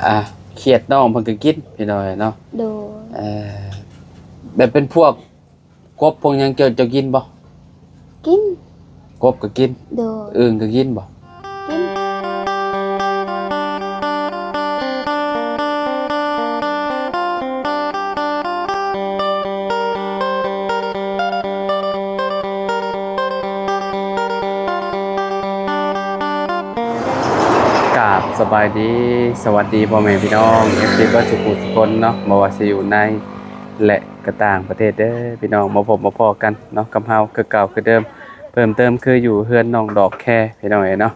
ອ່າ ຂຽດນ້ອງເພິ່ນກໍກິນ ພີ່ນ້ອງເອີຍເນາະ. ໂດຍ. ເອີ ແບບເປັນພວກກົບພວກຫຍັງ ເຈົ້າ ເຈົ້າກິນບໍ່? ກິນ. ກົບກໍກິນ? ໂດຍ. ອຶ່ງກໍກິນບໍ່? ກິນ. ກາບສະບາຍດີ ສະຫວັດດີພໍ່ແມ່ພີ່ນ້ອງ ເອັຟຊີ ເບິດສູ່ຜູ້ສູ່ຄົນເນາະ ບໍ່ວ່າຊິຢູ່ໃນ ແລະ ກໍຕ່າງປະເທດເດີພີ່ນ້ອງ ມາພົບມາພໍ້ກັນເນາະ ກັບເຮົາຄືເກົ່າຄືເດີມ ເພີ່ມເຕີມຄືຢູ່ເຮືອນນ້ອງດອກແຄພີ່ນ້ອງເອີຍເນາະ.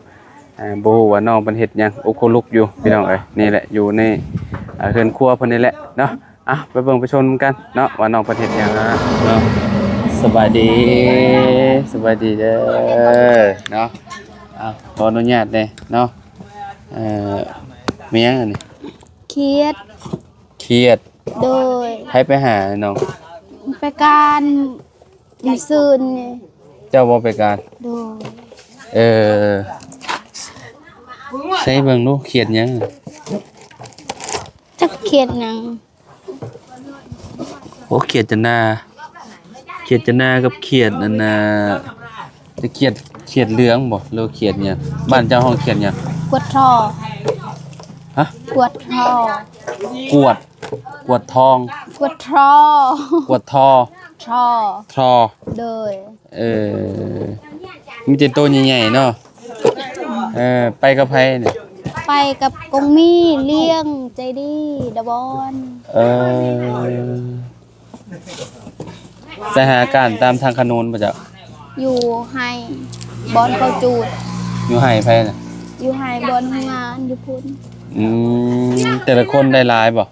ອ່າ ບໍ່ຮູ້ວ່ານ້ອງເພິ່ນເຮັດຫຍັງ ອຸກຄຸລຸກຢູ່ພີ່ນ້ອງເອີຍ. ນີ້ແຫຼະ ຢູ່ໃນ ອ່າ ເຮືອນຄົວເພິ່ນນີ້ແຫຼະເນາະ. ອ່ະ ໄປເບິ່ງໄປຊົມນຳກັນເນາະ ວ່ານ້ອງເພິ່ນເຮັດຫຍັງເນາະ. ສະບາຍດີ ສະບາຍດີເດີເນາະ. ອ່າ ຂໍອະນຸຍາດແດ່ເນາະ. ເອີ ແມ່ນຫຍັງອັນນີ້? ຂຽດ. ຂຽດ. ໂດຍ. ໃຜໄປຫານ້ອງ? ໄປການມື້ຊືນນີ້. ເຈົ້າບໍ່ໄປການ? ໂດຍ. ເອີ ໃສ່ເບິ່ງດູ ຂຽດຫຍັງ? ຈັກຂຽດຫຍັງ? ໂອ້ ຂຽດຈະໜາ ຂຽດຈະໜາກັບຂຽດອັນນ່າ ຈະຂຽດ ຂຽດເຫຼືອງບໍ່ ຫຼືຂຽດຫຍັງ? ບ້ານເຈົ້າຮ້ອງຂຽດຫຍັງ? ກວດທໍ່. ຮະ? ກວດທໍ່. ກວດ ກວດທອງ. ກວດທໍ່. ກວດທໍ່. ທໍ່. ທໍ່. ໂດຍ. ເອີ ມີແຕ່ໂຕໃຫຍ່ໆເນາະ. ເອີ ໄປກັບໃຜນີ້? ໄປກັບກົງມີ ລ້ຽງໃຈດີ ດາບອນ. ເອີ ໄປຫາການຕາມທາງຂະໜົນບໍ່ເຈົ້າ? ຢູ່ໄຮ່ ບ່ອນເຂົາຈູດ. ຢູ່ໄຮ່ໃຜນະ? ຢູ່ໄຮ່ບ່ອນໂຮງງານຢູ່ພຸ້ນ. ອືມ ແຕ່ລະຄົນໄດ້ຫຼາຍບໍ່?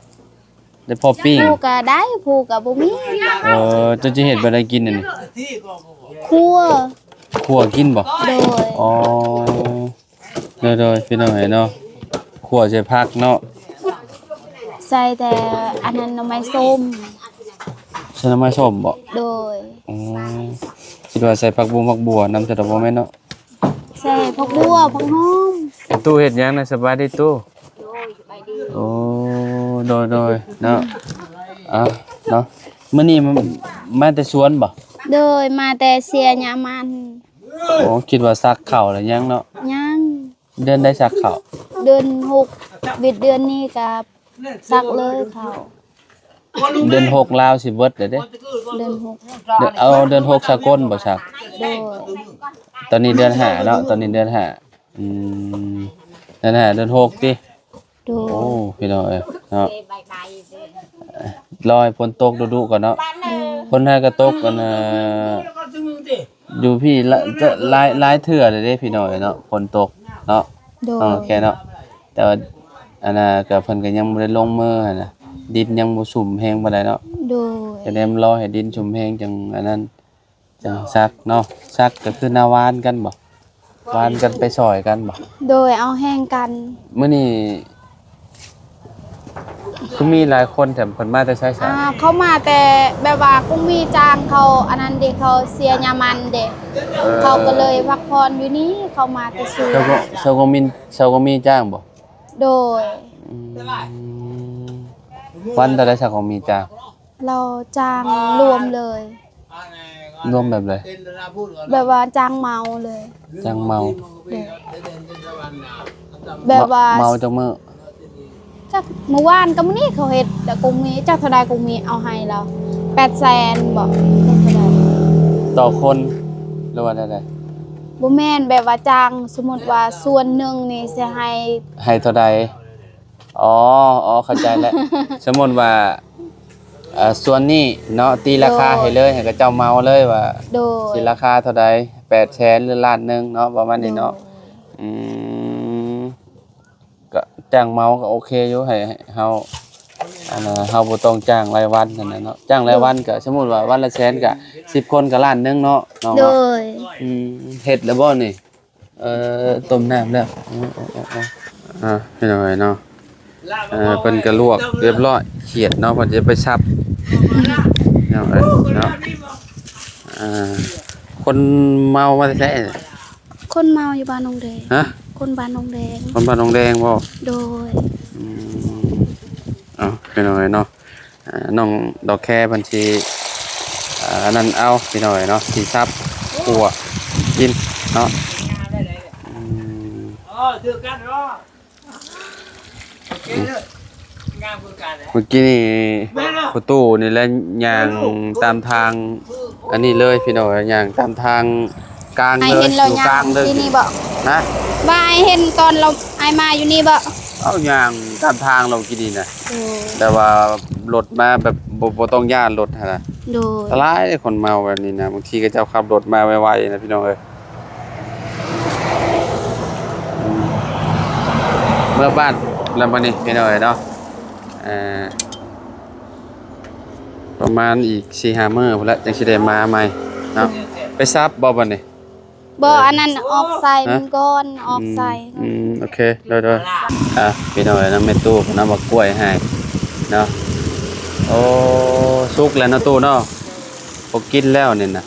ໄດ້ພໍປີ້ງ? ຜູ້ກະໄດ້ ຜູ້ກະບໍ່ມີ. ເອີ ເຈົ້າຈະເຮັດແບບໃດກິນອັນນີ້? ຂົ້ວ. ຂົ້ວກິນບໍ່? ໂດຍ. ອໍ ໂດຍໆ ພີ່ນ້ອງເອີຍເນາະ ຂົ້ວໃສ່ຜັກເນາະ. ໃສ່ແຕ່ອັນນັ້ນ ໜໍ່ໄມ້ສົ້ມ. ໃສ່ໜໍ່ໄມ້ສົ້ມບໍ່? ໂດຍ. ອໍ ຄິດວ່າໃສ່ຜັກບົວ ຜັກບົວນຳ ແຕ່ວ່າບໍ່ແມ່ນເນາະ. ໃສ່ຜັກບົວ ຜັກຫອມ. ຕູ້ເຮັດຫຍັງນະ? ສະບາຍດີຕູ້. ໂດຍ ສະບາຍດີ. ໂອ້ ໂດຍໆ ເນາະ. ອ່າ ເນາະ ມື້ນີ້ມາແຕ່ສວນບໍ່? ໂດຍ ມາແຕ່ເຊຍຍາມັນ. ໂອ້ ຄິດວ່າສັກເຂົ້າແລ້ວຍັງເນາະ? ຍັງ. ເດືອນໃດສັກເຂົ້າ? ເດືອນຫົກ ວິດເດືອນນີ້ກະສັກເລີຍເຂົ້າ. ເດືອນຫົກລາວຊິເບິດແລ້ວເດ້. ເດືອນຫົກ ເອົາເດືອນຫົກສາກົນບໍ່ສັກ? ໂດຍ. ຕອນນີ້ເດືອນຫ້າເນາະ ຕອນນີ້ເດືອນຫ້າ. ອືມ ເດືອນຫ້າ ເດືອນຫົກຕິ? ໂດຍ. ໂອ້ ພີ່ນ້ອງເອີຍເນາະ ລໍໃຫ້ຝົນຕົກດຸໆກ່ອນເນາະ. ໂດຍ. ຝົນຫາກະຕົກ ອັນນ່າ ຢູ່ພີ້ຫຼາຍ ຫຼາຍ ຫຼາຍເທື່ອແລ້ວເດ້ພີ່ນ້ອງເອີຍເນາະ ຝົນຕົກເນາະ. ໂດຍ. ໂອເຄເນາະ ແຕ່ວ່າ ອັນນ່າ ກະເພິ່ນກະຍັງບໍ່ໄດ້ລົງມືຫັ້ນນະ ດິນຍັງບໍ່ຊຸ່ມແຮງປານໃດເນາະ. ໂດຍ. ຈະໄດ້ລໍໃຫ້ດິນຊຸ່ມແຮງຈັ່ງອັນນັ້ນ ຈັງສັກເນາະ. ສັກກະຄືນາຫວ່ານກັນບໍ່? ຫວ່ານກັນໄປຊ່ອຍກັນບໍ່? ໂດຍ ເອົາແຮງກັນ. ມື້ນີ້ຄືມີຫຼາຍຄົນແທ້ ເພິ່ນມາແຕ່ໃສຊະ? ອ່າ ເຂົາມາແຕ່ແບບວ່າກົງມີຈ້າງເຂົາ ອັນນັ້ນເດ ເຂົາເຊຍຍາມັນເດ. ເອີ ເຂົາກໍເລີຍພັກຜ່ອນຢູ່ນີ້ ເຂົາມາແຕ່ສວນ. ຊາວກົງມີ ຊາວກົງມີຈ້າງບໍ່? ໂດຍ. ອືມ ວັນເທົ່າໃດຊາວກົງມີຈ້າງ? ລາວຈ້າງລວມເລີຍ. ລວມແບບໃດ? ແບບວ່າຈ້າງເໝົາເລີຍ. ຈ້າງເໝົາ. ໂດຍ. ແບບວ່າ ເໝົາຈັກມື້? ຈັກມື້ວານກັບມື້ນີ້ເຂົາເຮັດ ແລ້ວກົງມີ ຈັກເທົ່າໃດ ກົງມີເອົາໃຫ້ລາວ ແປດແສນບໍ? ເຮັດເທົ່າໃດ? ຕໍ່ຄົນ ຫຼືວ່າແນວໃດ? ບໍ່ແມ່ນ ແບບວ່າຈ້າງ ສົມມຸດວ່າສ່ວນໜຶ່ງນີ້ຊິໃຫ້ ໃຫ້ເທົ່າໃດ? ອໍ ອໍ ເຂົ້າໃຈແລ້ວ. ສົມມຸດວ່າ ເອີ ສ່ວນນີ້ເນາະ ຕີລາຄາໃຫ້ເລີຍ ໂດຍ ໃຫ້ເຂົາເຈົ້າເໝົາເລີຍວ່າ ໂດຍ ຊິລາຄາເທົ່າໃດ ແປດແສນ ຫຼື ລ້ານໜຶ່ງເນາະ ປະມານນີ້ເນາະ. ໂດຍ. ອືມ ກະຈ້າງເໝົາກະໂອເຄຢູ່ ໃຫ້ ໃຫ້ເຮົາ ອັນນ່າ ເຮົາບໍ່ຕ້ອງຈ້າງລາຍວັນຫັ້ນນະເນາະ. ຈ້າງລາຍວັນກະ ໂດຍ ສົມມຸດວ່າວັນລະແສນກະ ສິບຄົນກະລ້ານໜຶ່ງເນາະ ນ້ອງເນາະ. ໂດຍ. ອືມ ເຮັດແລ້ວບໍ່ນີ້? ເອີ ຕົ້ມນ້ຳແລ້ວ. ເອີ ເອີ ເອີ ເອີ ພີ່ນ້ອງເອີຍເນາະ ເອີ ເພິ່ນກະລວກຮຽບຮ້ອຍ ຂຽດເນາະ ເພິ່ນຈະໄປສັບ ພີ່ນ້ອງເອີຍເນາະ. ອ່າ ຄົນເມົາມາແຕ່ໃສ? ຄົນເມົາຢູ່ບ້ານໜອງແດງ. ຮະ? ຄົນບ້ານໜອງແດງ. ຄົນບ້ານໜອງແດງບໍ່? ໂດຍ. ອືມ ເນາະ ພີ່ນ້ອງເອີຍເນາະ. ອ່າ ນ້ອງດອກແຄເພິ່ນຊິ ອ່າ ອັນນັ້ນເອົາ ພີ່ນ້ອງເອີຍເນາະ ຊິສັບຂົ້ວກິນເນາະ. ອືມ ເອີ ຖືກກັນເນາະ. ໂອເຄເລີຍ ງາມຄືກັນແຫຼະ. ເມື່ອກີ້ນີ້ ແມ່ນບໍ່? ພໍ່ຕູ້ນີ້ແຫຼະ ຍ່າງຕາມທາງອັນນີ້ເລີຍ ພີ່ນ້ອງເອີຍ ຍ່າງຕາມທາງກາງເລີຍ ຢູ່ກາງເລີຍ. ທີ່ນີ້ບໍ່? ຮະ? ວ່າອ້າຍເຫັນຕອນລາວ ອ້າຍມາຢູ່ນີ້ບໍ່? ເອົາ ຍ່າງຕາມທາງລາວກີ້ນີ້ນະ. ໂດຍ. ແຕ່ວ່າລົດມາແບບ ບໍ່ ບໍ່ຕ້ອງຢ້ານລົດຫັ້ນນະ. ໂດຍ. ອັນຕະລາຍເດ້ ຄົນເມົາແບບນີ້ນະ ບາງທີເຂົາເຈົ້າຂັບລົດມາໄວໆນະ ພີ່ນ້ອງເອີຍ. ເມືອບ້ານແລ້ວບັດນີ້ ພີ່ນ້ອງເອີຍເນາະ. ເອີ ປະມານອີກສີ່ຫ້າມື້ພຸ້ນແຫຼະ ຈັ່ງຊິໄດ້ມາໃໝ່ເນາະ. ໄປສັບບໍ່ບັດນີ້? ບໍ່ ອັນນັ້ນອອກໄຊມັນກ່ອນ ອອກໄຊ. ອືມ ໂອເຄ ໂດຍໆ. ອ່ະ ພີ່ນ້ອງເອີຍເນາະ ແມ່ຕູ້ເພິ່ນເອົາໝາກກ້ວຍໃຫ້ເນາະ. ໂອ້ ສຸກແລ້ວເນາະຕູ້ເນາະ ບໍ່ກິນແລ້ວນີ້ນະ.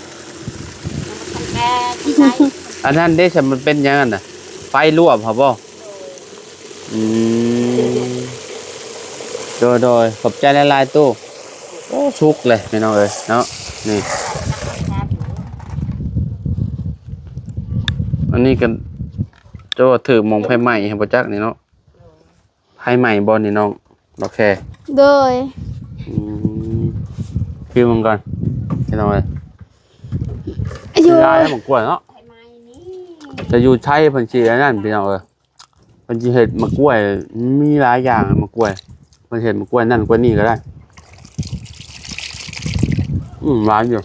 ອັນນັ້ນເດ້ ຊະ ມັນເປັນຫຍັງຫັ້ນນະ? ໄຟລວກຫັ້ນບໍ່? ອືມ ໂດຍໆ ຂອບໃຈຫຼາຍໆຕູ້. ໂອ້ ສຸກເລີຍພີ່ນ້ອງເອີຍເນາະ ນີ້. ອັນນີ້ກໍຈະວ່າຖືກໝອງໄຟໄໝ້ໃຫ້ບໍ່ຈັກນີ້ເນາະ. ໄຟໄໝ້ບໍ່ນີ້ນ້ອງດອກແຄ? ໂດຍ. ອືມ ຄືມັນກ່ອນ ພີ່ນ້ອງເອີຍ. ຢູ່ ຫຼາຍໝາກກ້ວຍເນາະ ແຕ່ຢູ່ໄທເພິ່ນຊິອັນນັ້ນ ພີ່ນ້ອງເອີຍ. ເພິ່ນຊິເຮັດໝາກກ້ວຍ ມີຫຼາຍຢ່າງໝາກກ້ວຍ. ເພິ່ນເຮັດໝາກກ້ວຍນັ້ນກ້ວຍນີ້ກໍໄດ້. ອືມ ຫວານຢູ່.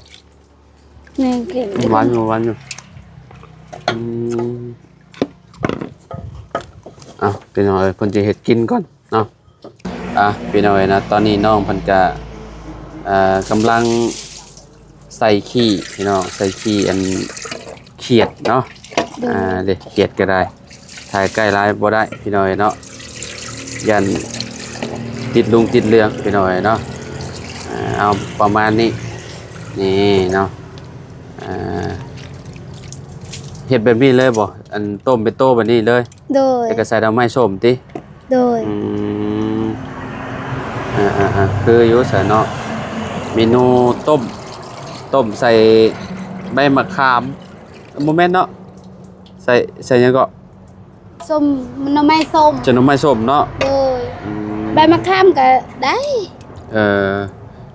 ແມ່ນ ກິນ ອືມ ຫວານຢູ່ ຫວານຢູ່. ອືມ ເອົາ ພີ່ນ້ອງເອີຍ ເພິ່ນຊິເຮັດກິນກ່ອນເນາະ. ອ່ະ ພີ່ນ້ອງເອີຍເນາະ ຕອນນີ້ນ້ອງເພິ່ນກະ ເອີ ກຳລັງໃສ່ຂີ້ພີ່ນ້ອງ ໃສ່ຂີ້ອັນຂຽດເນາະ. ໂດຍ. ອ່າ ເດ້ ຂຽດກໍໄດ້ ຖ່າຍໃກ້ຫຼາຍບໍ່ໄດ້ພີ່ນ້ອງເອີຍເນາະ ຢ້ານຕິດລຸງຕິດເລື່ອງພີ່ນ້ອງເອີຍເນາະ. ອ່າ ເອົາປະມານນີ້ ນີ້ເນາະ. ອ່າ ເຮັດແບບນີ້ເລີຍບໍ່? ອັນ ຕົ້ມເປັນໂຕແບບນີ້ເລີຍ? ໂດຍ. ແລ້ວກໍໃສ່ໜໍ່ໄມ້ສົ້ມຕິ? ໂດຍ. ອືມ ອ່າໆ ຄືຢູ່ຊະເນາະ ເມນູຕົ້ມ ຕົ້ມໃສ່ໃບມະຂາມ ບໍ່ແມ່ນເນາະ ໃສ່ ໃສ່ຫຍັງເກາະ? ສົ້ມ ໜໍ່ໄມ້ສົ້ມ ໃສ່ໜໍ່ໄມ້ສົ້ມເນາະ. ໂດຍ. ອືມ ໃບມະຂາມກໍໄດ້. ເອີ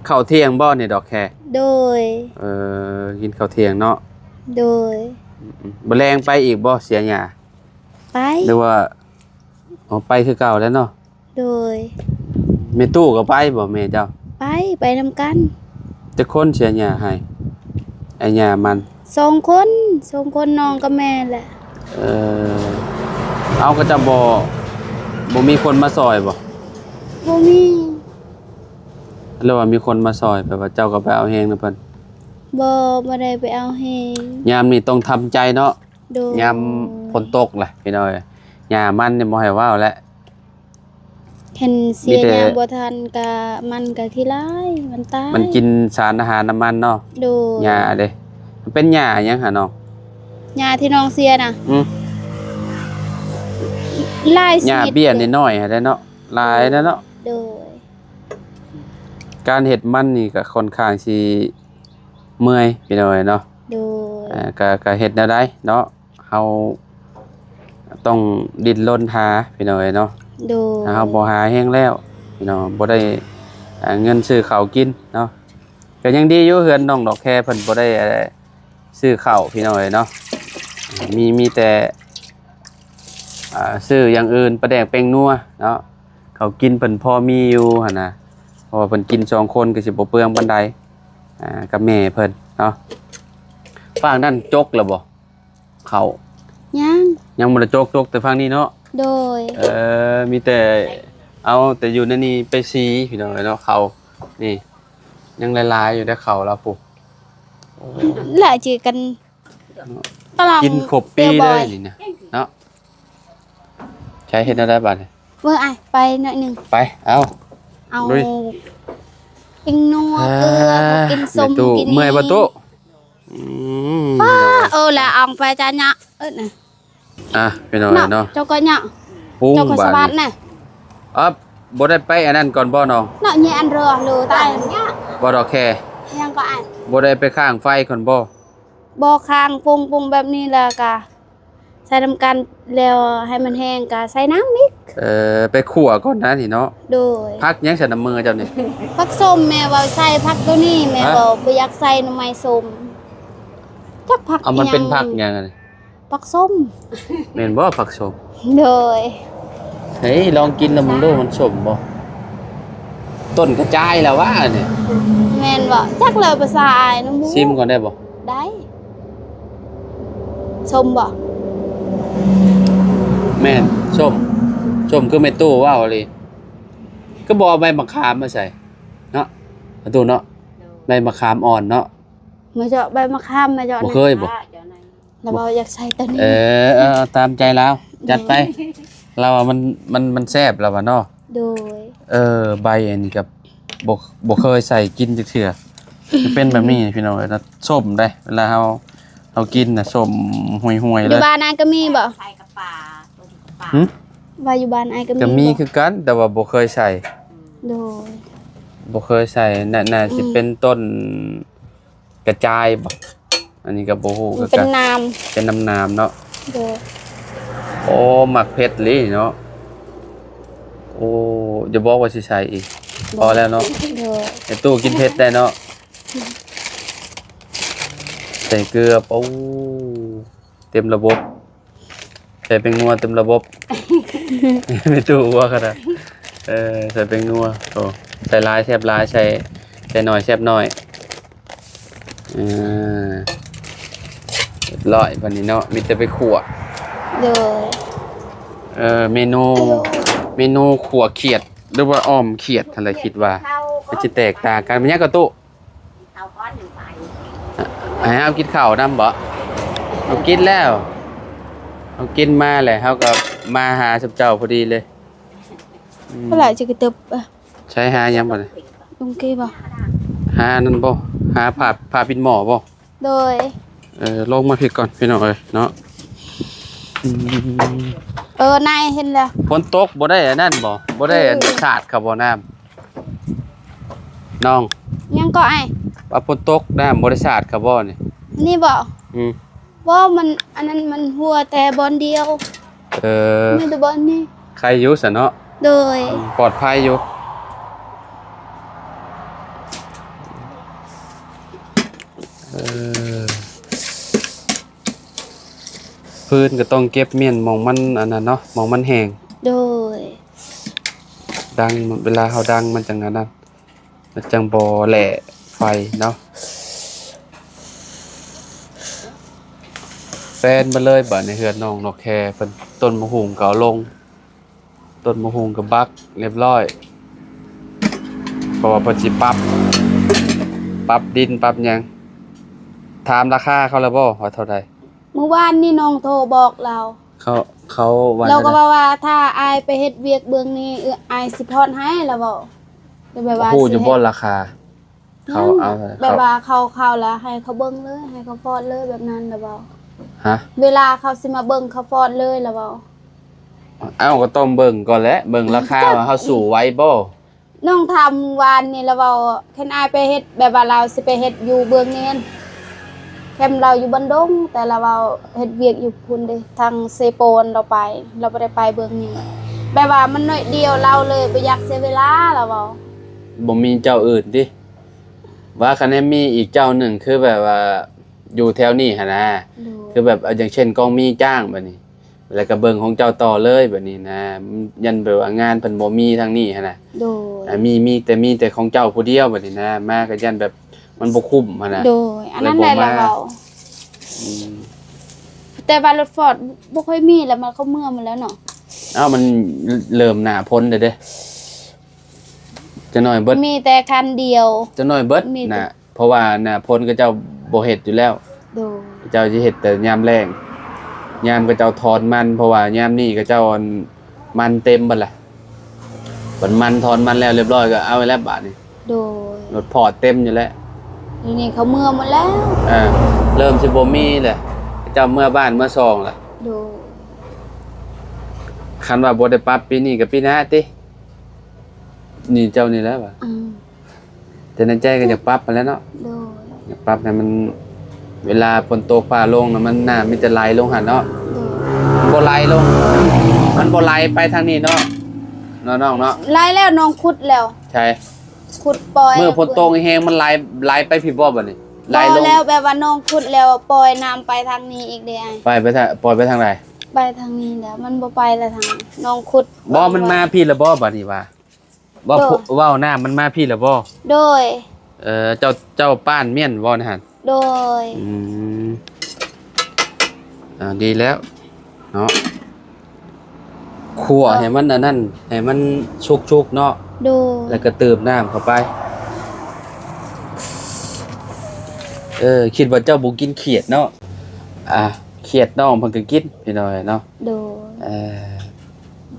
ເຂົ້າທ່ຽງບໍ່ນີ້ດອກແຄ? ໂດຍ. ເອີ ກິນເຂົ້າທ່ຽງເນາະ. ໂດຍ. ອືມໆ ບໍ່ແລງໄປອີກບໍ່ ເສຍຫຍ້າ? ໄປ ຫຼືວ່າ ອໍ ໄປຄືເກົ່າແລ້ວເນາະ. ໂດຍ. ແມ່ຕູ້ກໍໄປບໍ່ແມ່ເຈົ້າ? ໄປ ໄປນຳກັນ. ຈັກຄົນເສຍຫຍ້າໃຫ້? ໄອ້ຫຍ້າມັນ ສອງຄົນ ສອງຄົນ ນ້ອງກັບແມ່ແຫຼະ. ເອີ ເອົາ ກໍເຈົ້າບໍ່ ບໍ່ມີຄົນມາຊ່ອຍບໍ່? ບໍ່ມີ. ຫຼືວ່າມີຄົນມາຊ່ອຍ ແບບວ່າເຈົ້າກໍໄປເອົາແຮງນຳເພິ່ນ? ບໍ່ ບໍ່ໄດ້ໄປເອົາແຮງ. ຍາມນີ້ຕ້ອງທຳໃຈເນາະ. ໂດຍ. ຍາມຝົນຕົກແຫຼະພີ່ນ້ອງເອີຍ ຫຍ້າມັນນີ້ບໍ່ໃຫ້ເວົ້າແຫຼະ. ຄັນເສຍຫຍ້າບໍ່ທັນກະ ມັນກະຂີ້ຮ້າຍ ມັນຕາຍ ມັນກິນສານອາຫານນຳມັນເນາະ. ໂດຍ. ຫຍ້າເດ້ ມັນເປັນຫຍ້າຫຍັງຫານ້ອງ? ຫຍ້າທີ່ນ້ອງເສຍນະ? ອືມ ຫຼາຍຊະນິດ ຫຍ້າເບ້ຍນ້ອຍໆຫັ້ນແຫຼະເນາະ ຫຼາຍແລ້ວເນາະ. ໂດຍ. ການເຮັດມັນນີ້ກະຄ່ອນຂ້າງຊິເມື່ອຍພີ່ນ້ອງເອີຍເນາະ. ໂດຍ. ອ່າ ກະ ກະເຮັດແນວໃດເນາະ ເຮົາຕ້ອງດີ້ນລົນຫາພີ່ນ້ອງເອີຍເນາະ. ໂດຍ. ຖ້າເຮົາບໍ່ຫາແຮງແລ້ວພີ່ນ້ອງ ບໍ່ໄດ້ ອ່າ ເງິນຊື້ເຂົ້າກິນເນາະ. ກໍຍັງດີຢູ່ ເຮືອນນ້ອງດອກແຄເພິ່ນບໍ່ໄດ້ ອ່າ ຊື້ເຂົ້າພີ່ນ້ອງເອີຍເນາະ ມີ ມີແຕ່ ອ່າ ຊື້ຢ່າງອື່ນ ປາແດກແປ້ງນົວເນາະ ເຂົ້າກິນເພິ່ນພໍມີຢູ່ຫັ້ນນະ ເພາະວ່າເພິ່ນກິນສອງຄົນກໍຊິບໍ່ເປືອງປານໃດ ອ່າ ກັບແມ່ເພິ່ນເນາະ. ຟາກນັ້ນຈົກແລ້ວບໍ່? ເຂົ້າ ຍັງ ຍັງບໍ່ໄດ້ຈົກ ຈົກແຕ່ຝັ່ງນີ້ເນາະ. ໂດຍ. ເອີ ມີແຕ່ເອົາແຕ່ຢູ່ໃນນີ້ໄປສີພີ່ນ້ອງເອີຍເນາະ. ເຂົ້ານີ້ຍັງຫຼາຍໆຢູ່ເດ້ ເຂົ້າລາວພຸ້ນ ຫຼາຍຈື່ກັນ ກິນຄົບປີເລີຍນີ້ນະເນາະ. ໃຊ້ເຮັດແນວໃດບາດນີ້? ເບິ່ງອ້າຍ ໄປໜ້ອຍໜຶ່ງ ໄປ ເອົາ ເອົາ ລຸຍ ເປັງນົວ ເກືອ ກິນສົ້ມ ກິນ ເມື່ອຍບໍ່ຕູ້? ອືມ ປ້າ ເອີ ລະອອງໄປຈານຍະ ເອີນະ ອ່ະ ພີ່ນ້ອງເນາະ ເຈົ້າກໍຍະ ປຸງ ເຈົ້າກໍສະບາດນະ ອັບ ບໍ່ໄດ້ໄປອັນນັ້ນກ່ອນບໍ່ນ້ອງ? Nak nyean roh lu tai. ບໍ່ດອກແຄ. ຍັງກໍອ້າຍ. ບໍ່ໄດ້ໄປຄ້າງໄຟກ່ອນບໍ່? ບໍ່ ຄ້າງປຸງໆແບບນີ້ແລ້ວກະໃສ່ນຳກັນ ແລ້ວໃຫ້ມັນແຫ້ງກະໃສ່ນ້ຳອີກ. ເອີ ໄປຂົ້ວກ່ອນນະນີ້ເນາະ. ໂດຍ. ຜັກຫຍັງຊັ້ນນຳມືເຈົ້ານີ້? ຜັກສົ້ມ ແມ່ເວົ້າໃສ່ຜັກໂຕນີ້ ແມ່ ຮະ? ເວົ້າບໍ່ຢາກໃສ່ໜໍ່ໄມ້ສົ້ມ. ຈັກຜັກ ເອົາ ມັນເປັນ ຫຍັງ ຜັກຫຍັງອັນນີ້? ຜັກສົ້ມ. ແມ່ນບໍ່ຜັກສົ້ມ? ໂດຍ. ເຮີ້ຍ ລອງກິນລະເບິ່ງດູ ມັນສົ້ມບໍ່? ຕົ້ນກະຈາຍລະຫວານີ້. ແມ່ນບໍ່? ຈັກແລ້ວພາສາອ້າຍນຳ ຊິມກ່ອນໄດ້ບໍ່? ໄດ້. ສົ້ມບໍ່? ແມ່ນ ສົ້ມ. ສົ້ມຄືແມ່ຕູ້ເວົ້າອີ່ຫຼີ. ຄືບໍ່ເອົາໃບມະຂາມມາໃສ່ເນາະ ແມ່ຕູ້ເນາະ? ໂດຍ. ໃບມະຂາມອ່ອນເນາະ. ມາເຈາະໃບມະຂາມ ມາເຈາະ ບໍ່ເຄີຍບໍ່? ລາວເວົ້າຢາກໃສ່ໂຕນີ້. ເອີ ເອີ ຕາມໃຈລາວ ຈັດໄປ. ລາວວ່າມັນ ມັນ ມັນແຊບລາວວ່າເນາະ. ໂດຍ. ເອີ ໃບອັນນີ້ກໍບໍ່ ບໍ່ເຄີຍໃສ່ກິນຈັກເທື່ອ. ມັນເປັນແບບນີ້ພີ່ນ້ອງເອີຍເນາະ. ສົ້ມເດ້ ເວລາເຮົາ ເຮົາກິນນະ ສົ້ມຫ່ວຍໆເລີຍ. ຢູ່ບ້ານອ້າຍກໍມີບໍ່? ໃສ່ກັບປາ ຕົ້ມກັບປາ. ຫຶ? ວ່າຢູ່ບ້ານອ້າຍກໍມີ ກໍມີຄືກັນ ແຕ່ວ່າບໍ່ເຄີຍໃສ່. ໂດຍ. ບໍ່ເຄີຍໃສ່ ໜ້າ ໜ້າຊິເປັນ ອືມ ຕົ້ນ ກະຈາຍບໍ່? ອັນນີ້ກໍບໍ່ຮູ້ຄືກັນ ເປັນໜາມ ເປັນໜາມໆເນາະ. ໂດຍ. ໂອ້ ໝາກເຜັດອີ່ຫຼີເນາະ. ໂອ້ ຢ່າບອກວ່າຊິໃສ່ອີກ. ບໍ່ ພໍແລ້ວເນາະ. ໂດຍ. ແມ່ຕູ້ກິນເຜັດໄດ້ເນາະ. ໃສ່ເກືອ ໂອ້ ເຕັມລະບົບ. ໃສ່ແປ້ງນົວເຕັມລະບົບ. ແມ່ຕູ້ຫົວຂະໜາດ. ເອີ ໃສ່ແປ້ງນົວ. ໂອ້ ໃສ່ຫຼາຍແຊບຫຼາຍ ໃສ່ ໃສ່ໜ້ອຍແຊບໜ້ອຍ. ເອີ ຮຽບຮ້ອຍບາດນີ້ເນາະ ມີແຕ່ໄປຂົ້ວ. ໂດຍ. ເອີ ເມນູ ເມນູຂົ້ວຂຽດ ຫຼືວ່າອ່ອມຂຽດຫັ້ນແຫຼະ ຄິດວ່າມັນຊິແຕກຕ່າງກັນ. ແມ່ນຫຍັງກໍຕູ້? ເອົາກ້ອນໜຶ່ງໄປ ໃຫ້ເຮົາກິນເຂົ້ານຳບໍ່? ເຮົາກິນແລ້ວ ເຮົາກິນມາແຫຼະ ເຮົາກໍມາຫາຊຸມເຈົ້າພໍດີເລີຍ. ອືມ ບໍ່ຫຼາຍ ຈະກະເຕີບ ໃຊ້ຫາຫຍັງບັດນີ້? ລົງເກບໍ່? ຫານັ້ນບໍ່? ຫາຜ້າ ຜ້າປິ່ນໝໍ້ບໍ່? ໂດຍ. ເອີ ລົງມາພີ້ກ່ອນພີ່ນ້ອງເອີຍເນາະ. ອືມ ເອີ ນາຍເຫັນແລ້ວ. ຝົນຕົກບໍ່ໄດ້ອັນນັ້ນບໍ່? ບໍ່ໄດ້ ອືມ ອັນສາດເຂົາບໍ່ນ້ຳ? ນ້ອງ ຫຍັງກໍອ້າຍ? ວ່າຝົນຕົກ ນ້ຳບໍ່ໄດ້ສາດເຂົາບໍ່ນີ້? ນີ້ບໍ່? ອືມ ບໍ່ ມັນ ອັນນັ້ນມັນຮົ່ວແຕ່ບ່ອນດຽວ. ເອີ ມີແຕ່ບ່ອນນີ້ ໄຄຢູ່ຊັ້ນເນາະ. ໂດຍ. ອືມ ປອດໄພຢູ່. ເອີ ຟືນກໍຕ້ອງເກັບມ້ຽນໝ່ອງມັນອັນນັ້ນເນາະ ໝ່ອງມັນແຫ້ງ. ໂດຍ. ດັງ ເວລາເຮົາດັງມັນຈັ່ງອັນນັ້ນ ມັນຈັ່ງບໍ່ແຫຼະໄຟເນາະ. ແປນມາເລີຍບາດນີ້ ເຮືອນນ້ອງນອກແຄເພິ່ນ ຕົ້ນໝາກຫຸ່ງກໍເອົາລົງ ຕົ້ນໝາກຫຸ່ງກໍບັກຮຽບຮ້ອຍ ເພາະວ່າເພິ່ນຊິປັບ ປັບດິນປັບຫຍັງ. ຖາມລາຄາເຂົາແລ້ວບໍ່ວ່າເທົ່າໃດ? ມື້ວານນີ້ນ້ອງໂທບອກລາວ ເຂົາ ເຂົາວ່າ ລາວກໍວ່າ ວ່າຖ້າອ້າຍໄປເຮັດວຽກເບື້ອງນີ້ ເອື້ອ ອ້າຍຊິຜ່ອນໃຫ້ ລາວເວົ້າ. ແຕ່ແບບວ່າ ຮູ້ຢູ່ບໍ່ລາຄາ? ເຂົາເອົາ ແບບວ່າເຂົາ ເຂົາລະໃຫ້ເຂົາເບິ່ງເລີຍ ໃຫ້ເຂົາຜ່ອນເລີຍ ແບບນັ້ນລາວເວົ້າ. ຮະ? ເວລາເຂົາຊິມາເບິ່ງ ເຂົາຜ່ອນເລີຍ ລາວເວົ້າ. ເອົ້າ ກໍຕ້ອງເບິ່ງກ່ອນແຫຼະ ເບິ່ງລາຄາວ່າເຮົາສູ້ໄຫວບໍ່? ນ້ອງຖາມວານນີ້ລະເວົ້າ ຄັນອ້າຍໄປເຮັດ ແບບວ່າລາວຊິໄປເຮັດຢູ່ເບື້ອງນີ້ຫັ້ນ ແຄມລາວຢູ່ບ້ານດົງ ແຕ່ລາວເວົ້າເຮັດວຽກຢູ່ພຸ້ນເດ້ ທາງເຊໂປນລາວໄປ ລາວບໍ່ໄດ້ໄປເບື້ອງນີ້ ແບບວ່າມັນໜ້ອຍດຽວ ລາວເລີຍບໍ່ຢາກເສຍເວລາ ລາວເວົ້າ. ບໍ່ມີເຈົ້າອື່ນຕິ? ວ່າຄັນແມ່ນມີອີກເຈົ້າໜຶ່ງ ຄືແບບວ່າຢູ່ແຖວນີ້ຫັ້ນນະ ໂດຍ ຄືແບບ ເອົາ ຢ່າງເຊັ່ນ ກອງມີຈ້າງແບບນີ້ ແລ້ວກໍເບິ່ງຂອງເຈົ້າຕໍ່ເລີຍແບບນີ້ນະ ຢ້ານແບບວ່າງານເພິ່ນບໍ່ມີທາງນີ້ຫັ້ນນະ. ໂດຍ. ອ່າ ມີ ມີແຕ່ ມີແຕ່ຂອງເຈົ້າຜູ້ດຽວແບບນີ້ນະ ມາກໍຢ້ານແບບມັນບໍ່ຄຸ້ມຫັ້ນນະ. ໂດຍ. ອັນນັ້ນແຫຼະ ເລີຍບໍ່ມາ ລາວເວົ້າ. ອືມ. ແຕ່ວ່າລົດຟອດບໍ່ຄ່ອຍມີແລ້ວ ມັນເຂົາເມືອໝົດແລ້ວເນາະ. ເອົ້າ ມັນເລີ່ມໜ້າຝົນແລ້ວເດ້. ຈັກໜ້ອຍເບິດ ມີແຕ່ຄັນດຽວ ຈັກໜ້ອຍເບິດ ມີແຕ່ ນະ ເພາະວ່າໜ້າຝົນເຂົາເຈົ້າບໍ່ເຮັດຢູ່ແລ້ວ. ໂດຍ. ເຂົາເຈົ້າຊິເຮັດແຕ່ຍາມແລ້ງ ຍາມເຂົາເຈົ້າຖອນມັນ ເພາະວ່າຍາມນີ້ເຂົາເຈົ້າ ອັນ ມັນເຕັມເບິດລະ ເພິ່ນມັນ ຖອນມັນແລ້ວຮຽບຮ້ອຍກໍເອົາໄວ້ແລ້ວບາດນີ້. ໂດຍ. ລົດຟອດເຕັມຢູ່ແລ້ວ ດຽວນີ້ເຂົາເມືອໝົດແລ້ວ. ເອີ ເລີ່ມຊິບໍ່ມີແຫຼະ ເຂົາເຈົ້າເມືອບ້ານເມືອຊ່ອງລະ. ໂດຍ. ຄັນວ່າບໍ່ໄດ້ປັບປີນີ້ກໍປີໜ້າຕິ? ນີ້ເຈົ້ານີ້ແຫຼະວ່າ ອືມ ແຕ່ໃນໃຈກໍຢາກປັບຫັ້ນແຫຼະເນາະ ໂດຍ ຢາກປັບໃຫ້ມັນ ເວລາຝົນຕົກຟ້າລົງນະ ມັນ ນ້ຳມີແຕ່ໄຫຼລົງຫັ້ນເນາະ ໂດຍ ມັນບໍ່ໄຫຼລົງ ມັນບໍ່ໄຫຼໄປທາງນີ້ເນາະ ເນາະນ້ອງເນາະ ໄຫຼແລ້ວ ນ້ອງຂຸດແລ້ວ ໃສ ຂຸດປ່ອຍ ມື້ຝົນຕົກແຮງ ມັນໄຫຼ ໄຫຼໄປພີ້ບໍ່ບັດນີ້ ໄຫຼລົງ ບໍ່ແລ້ວ ແບບວ່ານ້ອງຂຸດແລ້ວ ປ່ອຍນ້ຳໄປທາງນີ້ອີກເດ້ອ້າຍ ໄປ ໄປທາງ ປ່ອຍໄປທາງໃດ ໄປທາງນີ້ແລ້ວ ມັນບໍ່ໄປແລ້ວທາງ ນ້ອງຂຸດ ບໍ່ ມັນມາພີ້ລະບໍ່ບັດນີ້ວ່າ ເວົ້າ ໂດຍ ເວົ້ານ້ຳມັນມາພີ້ລະບໍ່ ໂດຍ ເອີ ເຈົ້າ ເຈົ້າປ້ານມ້ຽນບໍ່ຫັ້ນ ໂດຍ ອືມ ອ່າ ດີແລ້ວເນາະ ຂົ້ວໃຫ້ມັນອັນນັ້ນ ໃຫ້ມັນສຸກໆເນາະ ໂດຍ ແລ້ວກໍເຕີມນ້ຳເຂົ້າໄປ ເອີ ຄິດວ່າເຈົ້າບໍ່ກິນຂຽດເນາະ ອ່າ ຂຽດນ້ອງເພິ່ນກໍກິນ ພີ່ນ້ອງເນາະ ໂດຍ ເອີ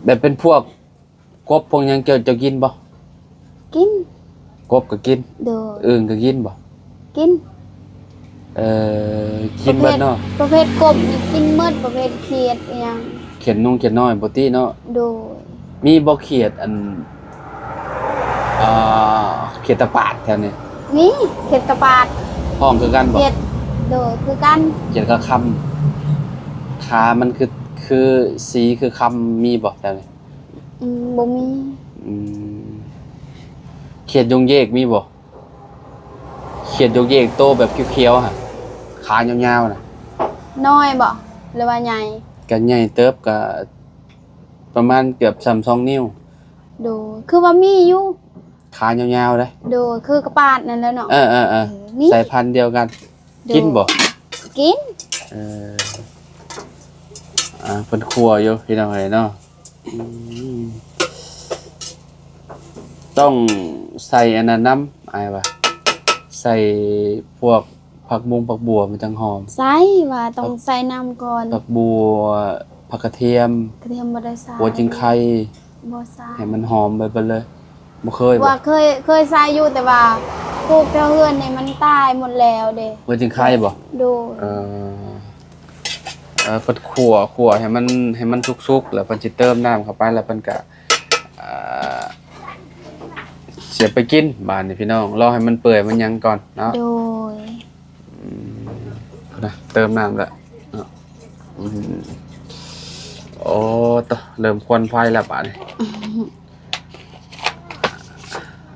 ແບບເປັນພວກ ກົບພວກຫຍັງເຈົ້າ ເຈົ້າກິນບໍ່? ກິນ ກົບກໍກິນ ໂດຍ ອຶ່ງກໍກິນບໍ່? ກິນ ເອີ ກິນເບິດເນາະ ປະເພດ ປະເພດກົບນີ້ກິນໝົດ ປະເພດຂຽດອີ່ຫຍັງ ຂຽດນຸ່ງຂຽດນ້ອຍບໍ່ຕິເນາະ ໂດຍ ມີບໍ່ຂຽດອັນ ອ່າ ຂຽດຕາປາດແຖວນີ້? ມີ ຂຽດຕາປາດ ຮ້ອງຄືກັນບໍ່? ຂຽດ ໂດຍ ຄືກັນ ຂຽດກະຄຳ ຂາມັນຄື ຄືສີຄືຄຳ ມີບໍ່ແຖວນີ້? ອືມ ບໍ່ມີ ອືມ ຂຽດຍົງເຢກມີບໍ່? ຂຽດຍົງເຢກໂຕແບບຂຽວໆຫັ້ນ ຂາຍາວໆນະ ນ້ອຍບໍ່ ຫຼືວ່າໃຫຍ່? ກໍໃຫຍ່ເຕີບ ກໍປະມານເກືອບສ່ຳສອງນິ້ວ ໂດຍ ຄືວ່າມີຢູ່ ຂາຍາວໆເດ້ ໂດຍ ຄືກະປາດນັ້ນແຫຼະເນາະ ເອີໆ ເອີ ມີ ສາຍພັນດຽວກັນ ໂດຍ ກິນບໍ່? ກິນ ເອີ ອ່າ ເພິ່ນຂົ້ວຢູ່ພີ່ນ້ອງເອີຍເນາະ ອືມ ຕ້ອງໃສ່ອັນນັ້ນນຳ ອ້າຍວ່າ ໃສ່ພວກຜັກບົງຜັກບົວມັນຈັ່ງຫອມ ໃສ່ວ່າຕ້ອງ ຜັກ ໃສ່ນຳກ່ອນ ຜັກບົວ ຜັກກະທຽມ ກະທຽມບໍ່ໄດ້ໃສ່ ຫົວຈິງໄຄ ບໍ່ໃສ່ ໃຫ້ມັນຫອມໄປເບິດເລີຍ ບໍ່ເຄີຍບໍ່? ວ່າເຄີຍ ເຄີຍໃສ່ຢູ່ ແຕ່ວ່າປູກແຖວເຮືອນນີ້ມັນຕາຍໝົດແລ້ວເດ້ ຫົວຈິງໄຄບໍ່? ໂດຍ ເອີ ເອີ ເພິ່ນຂົ້ວ ຂົ້ວໃຫ້ມັນ ໃຫ້ມັນສຸກໆ ແລ້ວເພິ່ນຊິເຕີມນ້ຳເຂົ້າໄປ ແລ້ວເພິ່ນກະ ເອີ ຊິເອົາໄປກິນ ບາດນີ້ພີ່ນ້ອງ ລໍໃຫ້ມັນເປື່ອຍມັນຫຍັງກ່ອນເນາະ ໂດຍ ອືມ ພຸ້ນນະ ເຕີມນ້ຳແລ້ວເນາະ ອືມ ໂອ້ ຕະ ເລີ່ມຄວັນໄຟແລ້ວບາດນີ້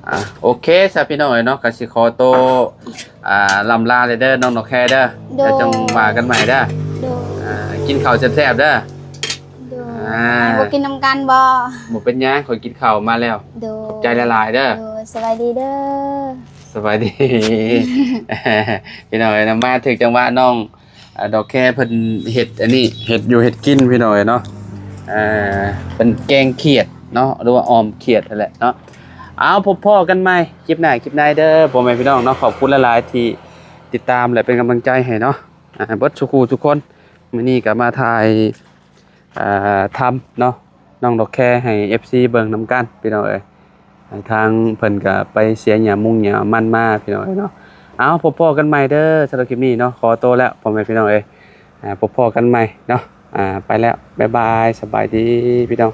ອ່າ ໂອເຄຊະພີ່ນ້ອງເອີຍເນາະ ກໍຊິຂໍໂຕ ອ່າ ລ່ຳລາເດີ ເດີ ນ້ອງດອກແຄເດີ ໂດຍ ແລ້ວຈັ່ງວ່າກັນໃໝ່ເດີ ໂດຍ ອ່າ ກິນເຂົ້າແຊບໆເດີ ໂດຍ ອ່າ ອ້າຍບໍ່ກິນນຳກັນບໍ່? ບໍ່ເປັນຫຍັງ ຂ້ອຍກິນເຂົ້າມາແລ້ວ ໂດຍ ຂອບໃຈຫຼາຍໆເດີ ໂດຍ ສະບາຍດີເດີ ສະບາຍດີ ພີ່ນ້ອງເອີຍເນາະ ມາຖືກຈັງຫວະນ້ອງ ອ່າ ດອກແຄເພິ່ນເຮັດອັນນີ້ ເຮັດຢູ່ເຮັດກິນພີ່ນ້ອງເອີຍເນາະ ເອີ ເປັນແກງຂຽດເນາະ ຫຼືວ່າອອມຂຽດຫັ້ນແຫຼະເນາະ ເອົາ ພົບພໍ້ກັນໃໝ່ຄລິບໜ້າຄລິບໃນເດີ ພໍ່ແມ່ພີ່ນ້ອງເນາະ ຂອບຄຸນຫຼາຍໆທີ່ຕິດຕາມ ແລະ ເປັນກຳລັງໃຈໃຫ້ເນາະ ອ່າ ເບິດສູ່ຄູ່ສູ່ຄົນ ມື້ນີ້ກໍມາຖ່າຍ ອ່າ ທຳເນາະ ນ້ອງດອກແຄໃຫ້ເອັຟຊີເບິ່ງນຳກັນພີ່ນ້ອງເອີຍ ທາງເພິ່ນກໍໄປເສຍຫຍ້າມຸງຫຍ້າມັນມາພີ່ນ້ອງເອີຍເນາະ ເອົາ ພົບພໍ້ກັນໃໝ່ເດີ ສຳລັບຄລິບນີ້ເນາະ ຂໍໂຕແລ້ວ ພໍ່ແມ່ພີ່ນ້ອງເອີຍ ອ່າ ພົບພໍ້ກັນໃໝ່ເນາະ ອ່າ ໄປແລ້ວ ບາຍບາຍ ສະບາຍດີພີ່ນ້ອງ.